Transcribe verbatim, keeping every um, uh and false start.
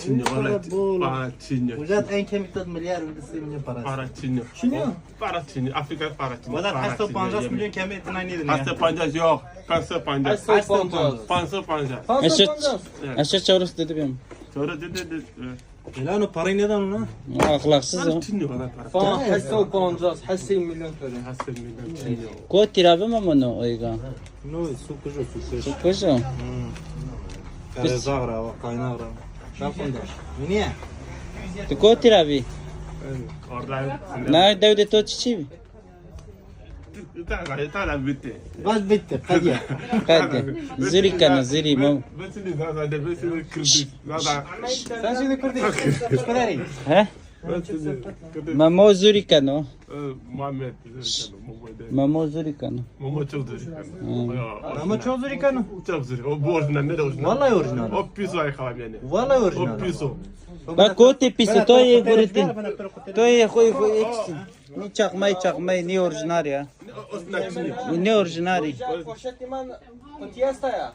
Çinyo, para bol. Para Çinyo. Ucat en kemik tad milyar, bir de milyon parası. Para Çinyo. Çinyo? Para Çinyo. Afrika para Çinyo. Ucat heşt yüz elli milyon kemik, tına ne demek? Heşt yüz elli yok. Beş yüz elli. Heşt yüz elli. Beş yüz elli. Eşit, eşit çevresi dedi benim. Çevre dedi dedi. Elano parayı neden ona? Ahlaksız o. Para Çinyo, para. Fa, heşt yüz elli, heşt yüz milyon töre. Heşt yüz milyon Çinyo. Kotî ra bî mama no oyga? No, su kujo, su kujo. Su kujo? Hmm. Kare zagra, kaynağı ra. Şapında. Niye? Ti kotî ra bî? Orada. Na dewde to çiçî bî? Tamam, tamam, bitti. Bas bitti, kadiye. Kadiye. Zurî keno, zurî mo. Ben şimdi zaten, ben şimdi Kürdüz. Zaten. Sen şimdi Kürdüz. He? Ben şimdi Kürdüz. Ma mo zurî keno. Ee, Muhammed, zurî keno, Muhammed. Ma mo zurî keno. Momo çok zurî keno. Hı. Ya, ama çok zurî keno. Çok zurî. O bu orijinal, ne de orijinal? Vallahi orijinal. O pis ay kalam yani. Vallahi orijinal. O pis o. Bak kotî pis o, to yê guritî. To yê xo, xo eksî. Ni çakmayı çakmayı, ni orijinal ya. O, o, ne, ne? Bu ne orijinal? Poşet liman, o tiesta ya.